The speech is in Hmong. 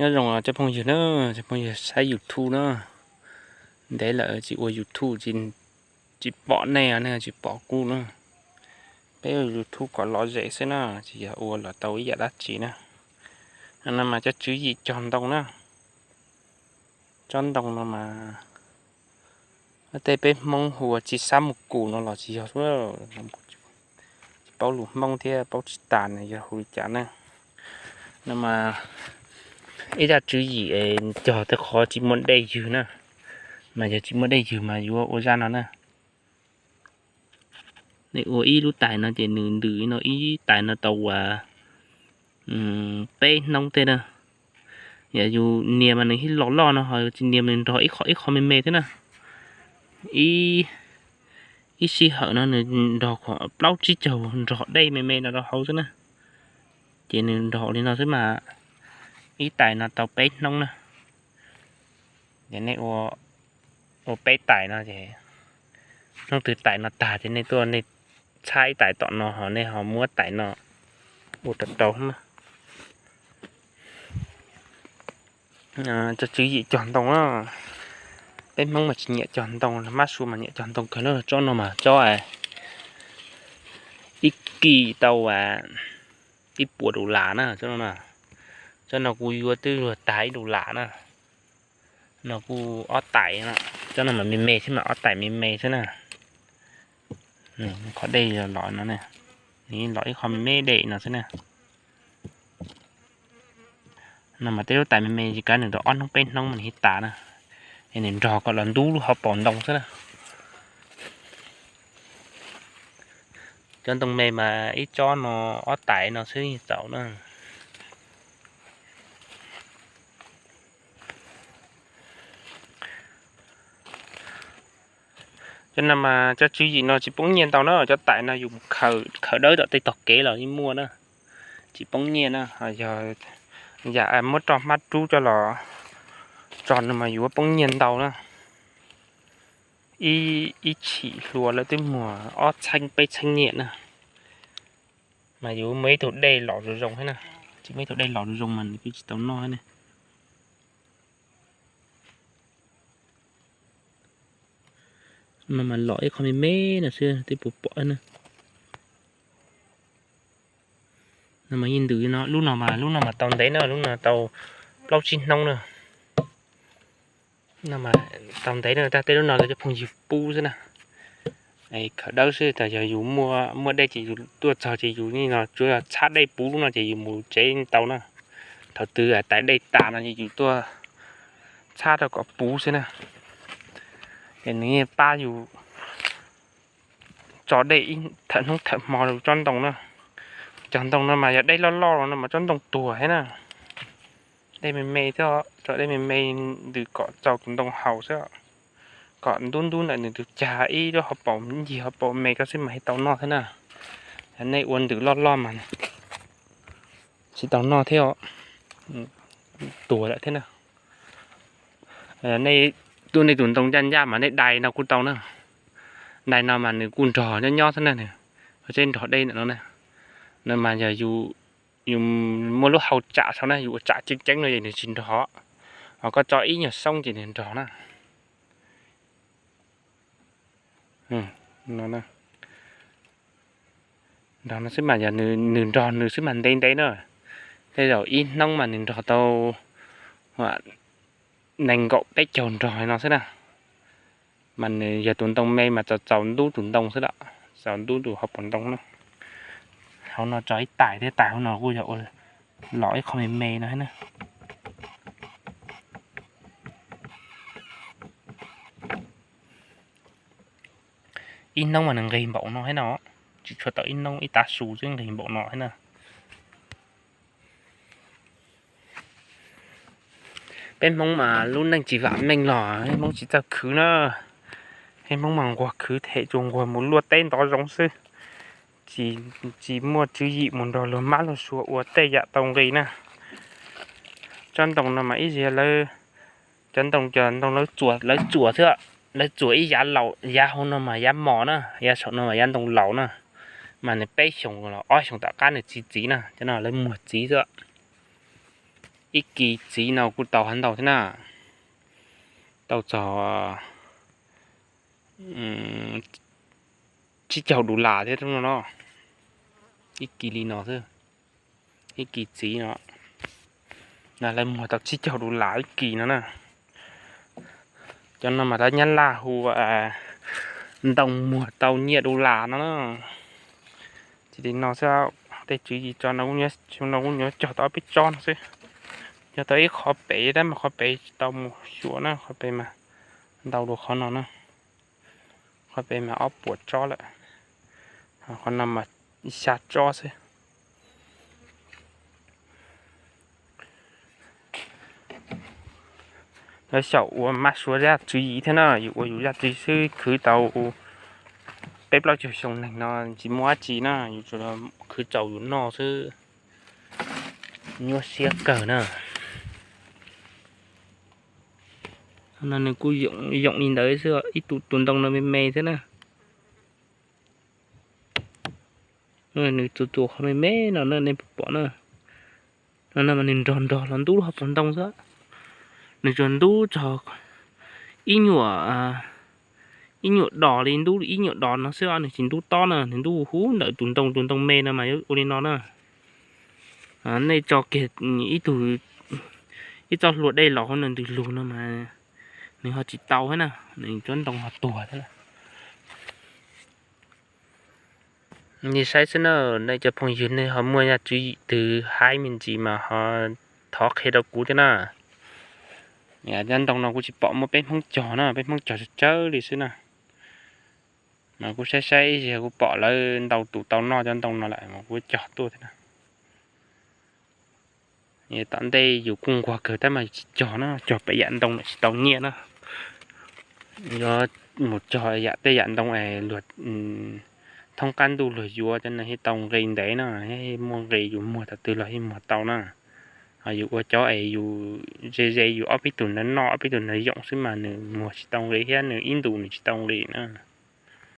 Nyob zoo cov phooj ywg na, cov phooj ywg saib YouTube na, ntev lawm tsis ua YouTube, tsis pom nej, nej tsis pom kuv na. Peb ua YouTube kom lom zem xwb na, tsis yog ua los tau ib yam dab tsi na. No mas cov tswv yim cog ntoo na, tsob ntoo no mas tej peb Hmoob hu ua tsis xab mus kum no los tsis yog, tsis paub lus Hmoob thiab paub tsis tas no yog hu li cas na. No mas ib zaj tswv yim cog tej qhov tsis muaj dej ywg na, mas yog tsis muaj dej ywg mas yuav ua zaj no na. Nej ua ib lub tais no ces nws ntws no ib tais no tau uas peb hnub tej na. Yog yus nias mas nws ib los loj no, ho yus tsis nias nws nrog ib qho ib qho me me thiab na. Ib sij hawm no nws nrog khuam plaub tsib caug nrog dej me me no rau hauv xwb na. Ces nws nrog li no xwb mas ib tais no tau peb hnub na. Ces nej ua peb tais no ces hnub twg tais no tag ces nej tuaj nej txhab ib tais tom no ho nej ho muab tais no ua rau rau na. Cov tswv yim cog ntoo na, peb Hmoob mas tsis nyiam cog ntoo, mab su mas nyiam cog ntoo kawg na. Tsob no mas tsob ib kis tau ib puas dollar na. Tsob no kuv yuav twb luag tag ib dollar na. No kuj ob tais, tsob no mas me me xwb mas ob tais me me xwb na. Qhov dej los no, nws los ib qho me me dej no xwb na. No mas tej lub tais me me tsis kav nws rau ob hnub peb hnub mas nws thiaj tas na. Es nws nrog kom los ntub lub hauv paus ntoo xwb na. Cov ntoo me mas ib tsob no ob tais no xwb txaus na. Cov no mas cov tswv yim no tsis poob nyiaj ntau na, cov tais no yus mus khaws dawb tom tej tog kev los yeej muaj na, tsis poob nyiaj na. Yog yam muab roj hmab rub coj los tso no mas yuav poob nyiaj ntau na. Ib chim hluas lawv twb muag ob txheeb peb txheeb nyiaj na. Mas yus muaj ib tug dej los zoo zoo thiab na, tsis muaj ib tug dej los zoo zoo mas nws kuj tsis tau noj thiab na. No mas los ib qho me me no xwb twb puas pom na. No mas yeej ntws no, lub no mas, lub no mas tau ntev na, lub no tau plaub tsib hnub na. No mas tau ntev na, tag tej lub no lawv cov phooj ywg pub xwb na. Khaws dawb xwb, tas yog yus muaj dej ces yus tuaj txog ces yus no tsuav txhab dej puv lub no ces yus mus tsev tau na. Thaum twg tais dej tas no ces yus tuaj txhab rau kom puv xwb na. Es nws yeej pab yus tso dej thawm hnub thawm hmo rau tsob ntoo na. Cov ntoo no mas yog dej loj loj los no mas tsob ntoo tuag thiab na. Dej me me thiab, tso dej me me ntws kom txaus tus ntoo haus xwb, kom ntub ntub ntawm nws tus cag ib lub hauv paus ncig hauv paus me ko xwb mas thiaj tau noj thiab na. Nej ua ntws loj loj mas tsis tau noj thiab, tuag lawm thiab na. Nej tuaj nej tus ntoo ncaj ncaj mas nej dai no kuj tau na. Dai no mas nws kuj nrog nyob nyob xwb na, nws ho tseem nrog dej ntawm no na. No mas yog yus muaj lub hau tsam saum na, yus ua tsam ceeb ceeb no ces nws tsis nrog, ho koj tso ib nyuag xoob ces nws nrog na. Nrog no xwb mas yog nws nrog nws xwb mas ntev ntev na. Tej zaum ib hnub mas nws nrog tau nees nkaum peb caug nrog no xwb na. Mas nws yog tus ntoo me mas txaus txaus ntub tus ntoo xwb los, txaus ntub tus hauv paus ntoo na. Hauv no tso ib tais thiab, tais hauv no kuj yog ua los ib qho me me no thiab na. Ib hnub mas nws nqig npaum no thiab no, tsis tshua tau ib hnub, ib tav su xwb nqig npaum no thiab na. Peb Hmoob mas lub neej tsis vam meej los peb Hmoob tsis txawj khwv na. Peb Hmoob mas nquag khwv them tsuas nquag mus luaj teb ntov zoov xwb, tsis muaj tswv yim mus nrog luag mab luag suav ua tej yam tau nqi na. Tsob ntoo no mas ib zaug lawv, cov ntoo cov ntoo lawv txuas, lawv txuas xwb, lawv txuas ib yav laus, yav hauv no mas yav mos na, yav saum no mas yav ntoo laus na. Mas nws peb xyoos los ob xyoos tom qab nws txiv txiv na, cov no lawv muag txiv xwb. Ib kis txiv no kuj tau hab ntau thiab na, tau txog tsib caug dollar thiab no no, ib kis li no xwb, ib kis txiv no, lawv muag tau tsib caug dollar ib kis no na. Cov no mas lawv nyab laj hu ntoo muag tau nyiaj dollar no na. Ces li no xwb, tej tswv yim tso no kuj nyuam cog tau ob peb tsob no xwb. Yog tau ib qhov pem tab mas qhov pem tsis tau mus xyuas na, qhov pem mas ntau dua qhov no na. Qhov pem mas ob puas tsob lawm, qhov no mas xya tsob xwb. Lawv xyaum ua mab suav zaj tswv yim thiab na, yus ua yus zaj tswv yim xwb, khwv tau peb plaub caug xyoo neeg no tsis muaj dab tsi na, yus tsuas khwv txaus yus noj xwb, nyuaj siab kawg na. No nws kuj yoom li ntawd xwb, ib tug tus ntoo no me me thiab na. Nws txuas txuas qhov me me no na, nej pom na. No mas nws nrog nrog los ntub hauv paus ntoo xwb. Nws tsuas ntub txog ib nyuam, ib nyuam dos li, ntub ib nyuam dos no xwb, nws tsis ntub tob na, nws ntub huv ntawm tus ntoo, tus ntoo me no mas ua li no na. Nej tso kiag ib tug, ib txoj hlua dej los hauv no ntws lug no mas nws ho tsis tau thiab na, nws tsob ntoo ho tuag thiab lawm. Nej saib xwb na, nej cov phooj ywg nej ho muaj zaj tswv yim twg haib me ntsis mas ho thov qhia rau kuv thiab na. Cov ntoo no kuv tsis pom muaj peb Hmoob cog na, peb Hmoob cog tsawg tsawg li xwb na. Mas kuv saib saib ib zig kuv pom lawv ntau tus tau noj cov ntoo no lawm mas kuv cog tuaj thiab na. Tom ntej yus kuj nquag kawg tab mas yus tsis cog na, cog pem yam ntoo lawm tsis tau nyiaj na. Yuav mus cog yam tej yam ntoo es luag thoob qab ntuj luag yuav cov no thiaj tau nqi ntev na, thiaj muaj nqi yus muag thaum twg los thiaj muag tau na. Ho yus ua cov es yus ze ze yus ob peb tug ntawd noj ob peb tug ntawd yoom xwb mas nws muag tsis tau nqi thiab nws ib ntus nws tsis tau nqi na.